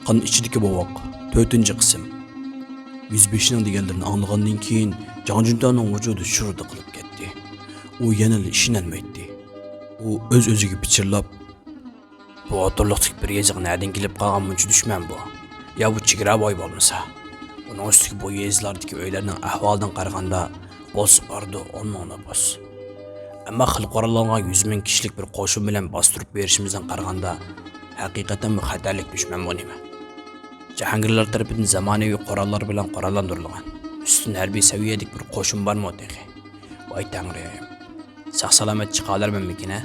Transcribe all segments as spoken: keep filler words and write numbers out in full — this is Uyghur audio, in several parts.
قان ئىچىدىكى بوۋاق، تۆتىنچى قىسىم. يۈزبېشىنىڭ دېگەنلىرىنى ئاڭلىغاندىن كېيىن، جاڭ جۈنتاۋنىڭ ۋۇجۇدى شۇررىدە قىلىپ كەتتى. ئۇ يەنىلا ئىشىنەلمەيتتى. ئۇ ئۆز-ئۆزىگە پىچىرلاپ، «بۇ ئوتتۇرىلىقتىكى بىر يېزىغا نەدىن كېلىپ قالغان مۇنچە دۈشمەن بۇ؟ يا بۇ چېگرا بويى بولمىسا؟ ئۇنىڭ ئۈستىگە بۇ يېزىلاردىكى ئۆيلەرنىڭ ئەھۋالىدىن قارىغاندا، بولسا بارىدۇ ئون مىڭ نوپۇس. ئەمما خېلى قوراللانغان يۈز مىڭ كىشىلىك بىر قوشۇن بىلەن باستۇرۇپ بېرىشىمىزدىن قارىغاندا، ھەقىقەتەنمۇ خەتەرلىك دۈشمەن بۇ نېمە؟ جاھانگىرلار تەرىپىدىن زامانىۋى قوراللار بىلەن قوراللاندۇرۇلغان، ئۈستۈن ھەربىي سەۋىيەدىكى بىر قوشۇن بارمۇ تېخى؟ ۋاي تەڭرىم! ساق-سالامەت چىقالارمەنمىكىن ھە؟»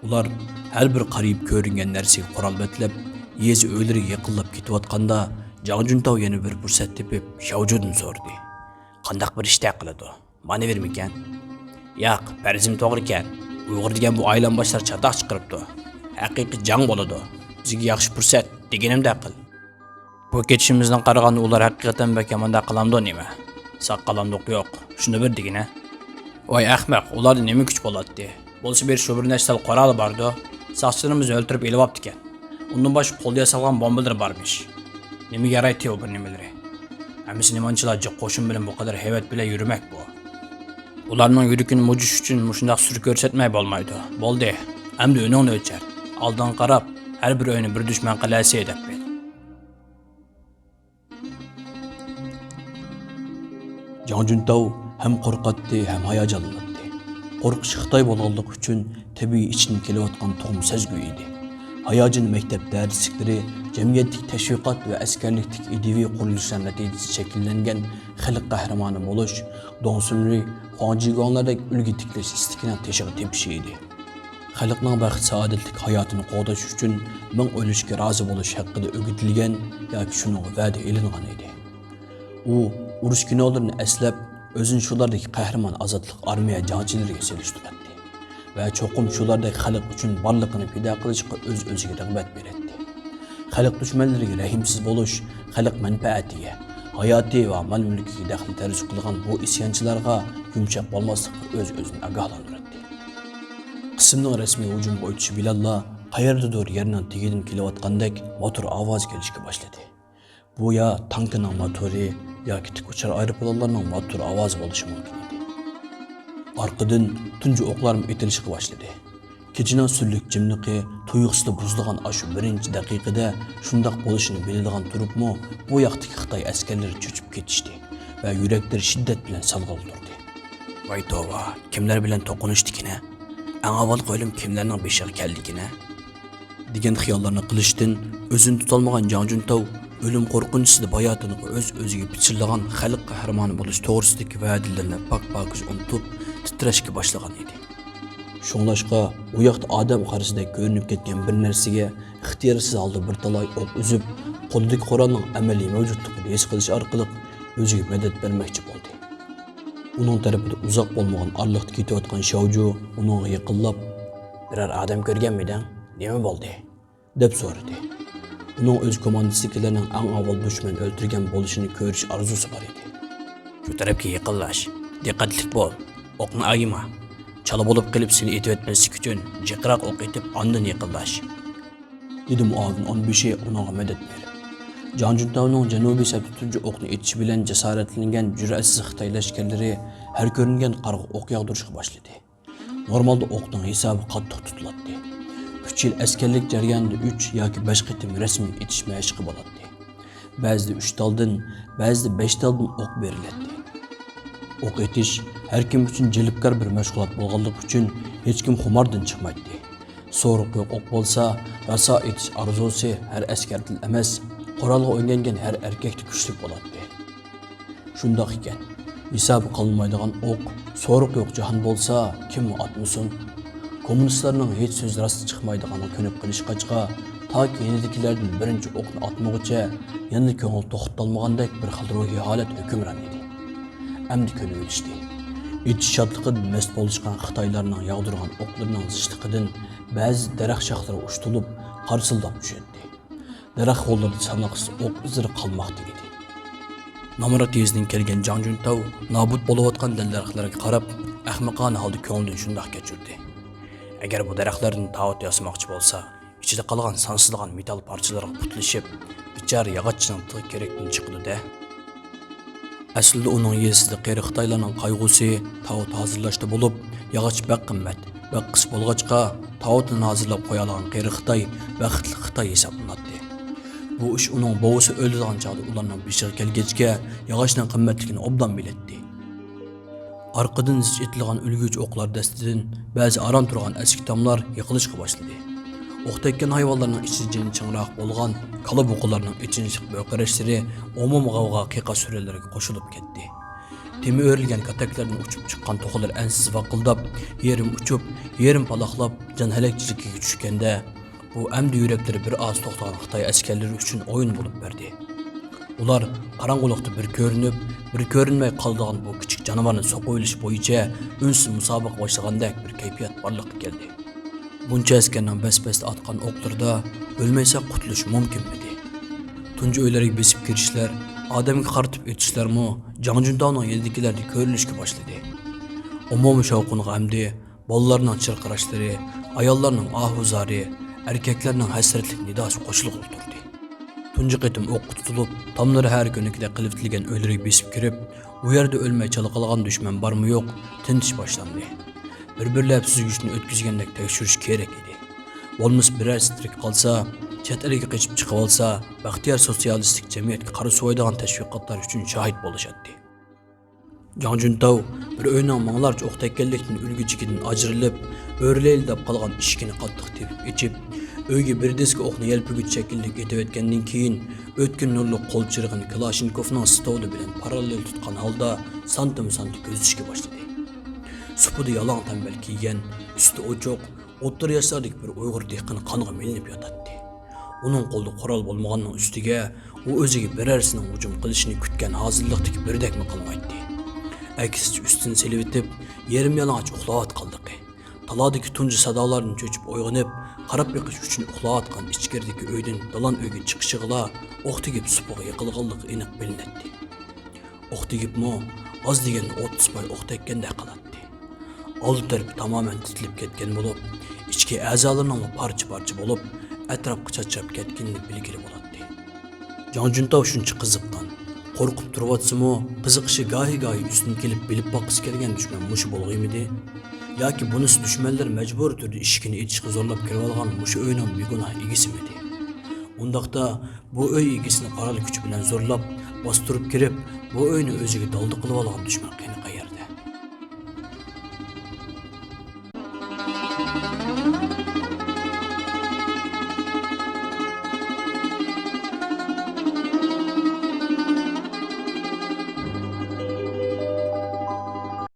ئۇلار ھەر بىر قارىيىپ كۆرۈنگەن نەرسىگە قورال بەتلەپ، يېزا ئۆيلىرىگە يېقىنلاپ كېتىۋاتقاندا، جاڭ جۈنتاۋ يەنە بىر پۇرسەت تېپىپ، شياۋجۇدىن سورىدى: «قانداق بىر ئىش تەق قىلىدۇ؟ مانېۋىرمىكەن؟» «ياق، پەرىزىم توغرىكەن. ئۇيغۇر دېگەن بۇ ئايلانباشلار چاتاق چىقىرىپتۇ. ھەقىقىي جاڭ بولىدۇ. بىزگە ياخشى پۇرسەت، دېگىنىمدەك قىل.» «بۇ كېتىشىمىزدىن قارىغاندا، ئۇلار ھەقىقەتەن بەك يامان دەپ قالامدۇ نېمە؟ ساق قالامدۇق يوق، شۇنى بىر دېگىنە.» «ۋاي ئەخمەق، ئۇلاردا نېمە كۈچ بولاتتى؟ بولسا بىر شۇ بىر نەچچە تال قورالى باردۇ. ساقچىلىرىمىز ئۆلتۈرۈپ ئېلىۋاپتىكەن. ئۇندىن باشقا قولدا ياسالغان بومبىلىرى بارمىش. نېمە يارايتتى ئۇ بىر نېمىلىرى؟ ھەممىسى نېمانچىلا جىق قوشۇن بىلەن بۇ قەدەر ھەيۋەت بىلەن يۈرمەك بۇ.» «ئۇلارنىڭ يۈرىكىنى مۇجۇش ئۈچۈن مۇشۇنداق سۈر كۆرسەتمەي بولمايدۇ. بولدى، ئەمدى ئۆنۈڭنى ئۆچەر. ئالدىڭغا قاراپ، ھەر بىر ئۆينى بىر دۈشمەن قەلئەسى دەپ بىل.» جاڭ جۈنتاۋ ھەم قورقاتتى، ھەم ھاياجانلىناتتى. قورقۇشى خىتاي بولغانلىقى ئۈچۈن تەبىئىي ئىچىدىن كېلىۋاتقان تۇغما سەزگۈ ئىدى. ھاياجىن مەكتەپ دەرسلىكلىرى، جەمئىيەتتىكى تەشۋىقات ۋە ئەسكەرلىكتىكى ئىدىيىۋى قۇرۇلۇشلار نەتىجىسىدە شەكىللەنگەن خەلق قەھرىمانى بولۇش، دوڭسۇنرى، خۇاڭ جىگۇاڭلاردەك ئۈلگە تىكلەش ئىستىكىنىڭ تېشىغا تېپىشى ئىدى. خەلقنىڭ بەخت-سائادەتلىك ھاياتىنى قوغداش ئۈچۈن مىڭ ئۆلۈشكە رازى بولۇش ھەققىدە ئۆگىتىلگەن ياكى شۇنىڭغا ۋەدە ئېلىنغان ئىدى. ئۇ ئۇرۇش كىنولىرىنى ئەسلەپ، ئۆزىنى شۇلاردىكى قەھرىمان ئازادلىق ئارمىيە جەڭچىلىرىگە سېلىشتۇراتتى ۋە چوقۇم شۇلاردەك خەلق ئۈچۈن بارلىقىنى پىدا قىلىشقا ئۆز-ئۆزىگە رىغبەت بېرەتتى. خەلق دۈشمەنلىرىگە رەھىمسىز بولۇش، خەلق مەنپەئەتىگە، ھاياتى ۋە مال-مۈلكىگە دەخلى-تەرۇز قىلىدىغان بۇ ئىسيانچىلارغا يۇمشاق بولماسلىققا ئۆز-ئۆزىنى ئاگاھلاندۇراتتى. قىسىمنىڭ رەسمىي ھۇجۇمغا ئۆتۈشى بىلەنلا، قەيەردىدۇر يەرنىڭ تېگىدىن كېلىۋاتقاندەك موتور ئاۋازى كېلىشكە باشلىدى. بۇ يا تانكىنىڭ موتورى ياكى تىك ئۇچار ئايروپىلانلارنىڭ موتور ئاۋازى بولۇشى مۇمكىن ئىدى. ئارقىدىن تۇنجى ئوقلارمۇ ئېتىلىشقا باشلىدى. كېچىنىڭ سۈرلۈك جىملىقى تۇيۇقسىزلا بۇزۇلغان ئاشۇ بىرىنچى دەقىقىدە شۇنداق بولۇشىنى بىلىدىغان تۇرۇپمۇ، بۇ ياقتىكى خىتاي ئەسكەرلىرى چۆچۈپ كېتىشتى ۋە يۈرەكلىرى شىددەت بىلەن سالغىلى تۇردى. ۋاي توۋا، كىملەر بىلەن توقۇنۇشتىكىنە؟ ئەڭ ئاۋۋالقى ئۆلۈم كىملەرنىڭ بېشىغا كەلدىكىنە؟ دېگەن خىياللارنى قىلىشتىن ئۆزىنى تۇتالمىغان جاڭ جۈنتاۋ ئۆلۈم قورقۇنچىسىدا باياتىنقى ئۆز-ئۆزىگە پىچىرلىغان خەلق قەھرىمانى بولۇش توغرىسىدىكى ۋەدىلىرىنى پاك-پاكىز ئۇنتۇپ، تىترەشكە باشلىغان ئىدى. شۇڭلاشقا، ئۇ ياقتا ئادەم قارىسىدەك كۆرۈنۈپ كەتكەن بىر نەرسىگە ئىختىيارسىز ھالدا بىر تالاي ئوق ئۈزۈپ، قولىدىكى قورالنىڭ ئەمەلىي مەۋجۇتلۇقىنى ھېس قىلىش ئارقىلىق ئۆزىگە مەدەت بەرمەكچى بولدى. ئۇنىڭ تەرىپىدە ئۇزاق بولمىغان ئارىلىقتا كېتىۋاتقان شياۋجۇ ئۇنىڭغا يېقىنلاپ، «بىرەر ئادەم كۆرگەنمىدىڭ؟ نېمە بولدى؟» دەپ سورىدى. ئۇنىڭ ئۆز كوماندىسىدىكىلەرنىڭ ئەڭ ئاۋۋال دۈشمەن ئۆلتۈرگەن بولۇشىنى كۆرۈش ئارزۇسى بار ئىدى. «شۇ تەرەپكە يېقىنلاش، دىققەتلىك بول، ئوقنى ئايىما، چالا بولۇپ قېلىپ سېنى ئېتىۋەتمەسلىك ئۈچۈن جىقراق ئوق ئېتىپ ئاندىن يېقىنلاش.» دېدى مۇئاۋىن ئونبېشى ئۇنىڭغا مەدەت بېرىپ. جاڭ جۈنتاۋنىڭ جەنۇبىي سەپتە تۇنجى ئوقنى ئېتىشى بىلەن جاسارەتلەنگەن جۈرئەتسىز خىتاي لەشكەرلىرى ھەر كۆرۈنگەن قارغا ئوق ياغدۇرۇشقا باشلىدى. نورمالدا ئوقنىڭ ھېسابى قاتتىق تۇتۇلاتتى. ئۈچ يىل ئەسكەرلىك جەريانىدا ئۈچ ياكى بەش قېتىم رەسمىي ئېتىش مەشىقى بولاتتى. بەزىدە ئۈچ تالدىن، بەزىدە بەش تالدىن ئوق بېرىلەتتى. ئوق ئېتىش ھەر كىم ئۈچۈن جەلپكار بىر مەشغۇلات بولغانلىقى ئۈچۈن، ھېچكىم خۇماردىن چىقمايتتى. سورۇقى يوق ئوق بولسا، راسا ئېتىش ئارزۇسى ھەر ئەسكەردىلا ئەمەس، قورالغا ئۆگەنگەن ھەر ئەركەكتە كۈچلۈك بولاتتى. شۇنداق ئىكەن، ھېسابى قىلىنمايدىغان ئوق، سورۇقى يوق جاھان بولسا، كىممۇ ئاتمىسۇن؟ كوممۇنىستلارنىڭ ھېچ سۆز راست چىقمايدىغانلىقىغا كۆنۈپ قېلىشقاچقا، تاكى يېنىدىكىلەردىن بىرىنچى ئوقنى ئاتمىغۇچە يەنىلا كۆڭۈل توختىتالمىغاندەك بىر خىل روھىي ھالەت ھۆكۈمران ئىدى. ئەمدى كۆنۈۋېلىشتى. ئېتىش شادلىقىدىن مەست بولۇشقان خىتايلارنىڭ ياغدۇرغان ئوقلىرىنىڭ زىچلىقىدىن بەزى دەرەخ شاخلىرى ئۇشتۇلۇپ، قارسىلداپ چۈشەتتى. دەرەخ غوللىرىدا ساناقسىز ئوق ئىزلىرى قالماقتا ئىدى. نامرات يېزىدىن كەلگەن جاڭ جۈنتاۋ نابۇت بولۇۋاتقان دەل-دەرەخلەرگە قاراپ، ئەخمىقانە ھالدا كۆڭلىدىن شۇنداق كەچۈردى: «ئەگەر بۇ دەرەخلەردىن تاۋۇت ياسىماقچى بولسا، ئىچىدە قالغان سانسىزلىغان مېتال پارچىلىرىغا پۇتلىشىپ، بىچارە ياغاچچىنىڭ تىغى كېرەكتىن چىقىدۇ-دە. ئەسلىدە ئۇنىڭ يېزىسىدا قېرى خىتايلارنىڭ قايغۇسى تاۋۇت ھازىرلاشتا بولۇپ، ياغاچ بەك قىممەت، بەك قىس بولغاچقا، تاۋۇتنى ھازىرلاپ قويالىغان قېرى خىتاي بەختلىك خىتاي ھېسابلىناتتى. بۇ ئىش ئۇنىڭ بوۋىسى ئۆلىدىغان چاغدا ئۇلارنىڭ بېشىغا كەلگەچكە، ياغاچنىڭ قىممەتلىكىنى ئوبدان بىلەتتى. ئارقىدىن زىچ ئېتىلغان ئۈلگۈچ ئوقلار دەستىدىن بەزى ئاران تۇرغان ئەسكى تاملار يىقىلىشقا باشلىدى. ئوق تەگكەن ھايۋانلارنىڭ ئىچىدە جېنى چىڭراق بولغان كالا بۇقىلارنىڭ ئېچىنىشلىق بۆرقىرەشلىرى ئومۇم غەۋغا قىيقاش سۈرەنلىرىگە قوشۇلۇپ كەتتى. تېمى ئۆرۈلگەن كاتەكلەردىن ئۇچۇپ چىققان توخۇلار ئەنسىز ۋاقىلداپ، يېرىم ئۇچۇپ، يېرىم پالاقلاپ، جان ھەلەكچىلىكىگە چۈشكەندە، بۇ ئەمدى يۈرەكلىرى بىر ئاز توختىغان خىتاي ئەسكەرلىرى ئۈچۈن ئويۇن بولۇپ بەردى. ئۇلار قاراڭغۇلۇقتا بىر كۆرۈنۈپ، بىر كۆرۈنمەي قالىدىغان بۇ كىچىك جانىۋارنى سوقۇۋېلىش بويىچە ئۈنسىز مۇسابىقە باشلىغاندەك بىر كەيپىيات بارلىققا كەلدى. بۇنچە ئەسكەرنىڭ بەس-بەستە ئاتقان ئوقلىرىدا ئۆلمەيسەن قۇتۇلۇش مۇمكىنمىدى؟ تۇنجى ئۆيلەرگە بېسىپ كىرىشلەر، ئادەمگە قارىتىپ ئېتىشلەرمۇ جاڭ جۈنتاۋنىڭ يېنىدىكىلەردە كۆرۈلۈشكە باشلىدى. ئومۇمىي شاۋقۇنغا ئەمدى بالىلارنىڭ چىرقىراشلىرى، ئاياللارنىڭ ئاھۇ-زارى، ئەركەكلەرنىڭ ھەسرەتلىك نىداسى قوشۇلغىلى تۇردى. تۇنجى قېتىم ئوققا تۇتۇلۇپ، تاملىرى ھەر كۈنىكىدەك قىلىۋېتىلگەن ئۆيلىرىگە بېسىپ كىرىپ، ئۇ يەردە ئۆلمەي چالا قالغان دۈشمەن بارمۇ يوق، تىنتىش باشلاندى. بىر-بىرلەپ سۈزگۈچنى ئۆتكۈزگەندەك تەكشۈرۈش كېرەك ئىدى. بولمىسا بىرەرسى تىرىك قالسا، چەت ئەلگە قېچىپ چىقىۋالسا، بەختىيار سوتسىيالىستىك جەمئىيەتكە قارا سۇۋايدىغان تەشۋىقاتلار ئۈچۈن شاھىت بولۇشاتتى. جاڭ جۈنتاۋ بىر ئۆينىڭ مىڭلارچە ئوق تەگكەنلىكتىن ئۈلگۈچىكىدىن ئاجرىلىپ، ئۆرلەيلى دەپ قالغان ئىشىكىنى قاتتىق تېپىپ ئېچىپ، ئۆيگە بىر دىسكا ئوقنى يەلپۈگۈچ شەكىللىك ئېتىۋەتكەندىن كېيىن، ئۆتكۈر نۇرلۇق قول چىرىغىنى كالاشنىكوفنىڭ ستولى بىلەن پاراللېل تۇتقان ھالدا سانتىمۇ سانتى كۆزىتىشكە باشلىدى. سۇپىدا يالاڭ تەمبەل كىيگەن، ئۈستى ئوچۇق، ئوتتۇرا ياشلاردىكى بىر ئۇيغۇر دېھقىنى قانغا مىلىنىپ ياتاتتى. ئۇنىڭ قولىدا قورال بولمىغاننىڭ ئۈستىگە، ئۇ ئۆزىگە بىرەرسىنىڭ ھۇجۇم قىلىشىنى كۈتكەن ھازىرلىقتىكى بىردەكمۇ قىلمايتتى. ئەكسىچە ئۈستىنى سېلىۋېتىپ، يېرىم يالىڭاچ ئۇخلاۋاتقانلىقى، تالادىكى تۇنجى سادالاردىن چۆچۈپ ئويغىنىپ، قاراپ بېقىش ئۈچۈن ئۇخلاۋاتقان ئىچكىرىدىكى ئۆيدىن دالان ئۆيگە چىقىشىغىلا ئوق تېگىپ سۇپىغا يىقىلغانلىقى ئېنىق بىلىنەتتى. ئوق تېگىپمۇ ئاز دېگەندە ئوتتۇز پاي ئوق تەگكەندەك قىلاتتى. ئالدى تەرىپى تامامەن تىتىلىپ كەتكەن بولۇپ، ئىچكى ئەزالىرىنىڭمۇ پارچە-پارچە بولۇپ، ئەتراپقا چاچراپ كەتكىنىنى بىلگىلى بولاتتى. جاڭ جۈنتاۋ شۇنچە قىزىققان، قورقۇپ تۇرۇۋاتسىمۇ، قىزىقىشى گاھى-گاھى ئۈستىنى كېلىپ بىلىپ باققۇسى كەلگەن دۈشمەن مۇشۇ بولغىيمىدى؟ ياكى بۇنىسى دۈشمەنلەر مەجبۇرىي تۈردە ئىشىكىنى ئېچىشقا زورلاپ كىرىۋالغان مۇشۇ ئۆينىڭ بىگۇناھ ئىگىسىمىدى؟ ئۇنداقتا، بۇ ئۆي ئىگىسىنى قورال كۈچى بىلەن زورلاپ، باستۇرۇپ كىرىپ، بۇ ئۆينى ئۆزىگە دالدا قىلىۋالغان دۈشمەن قېنى؟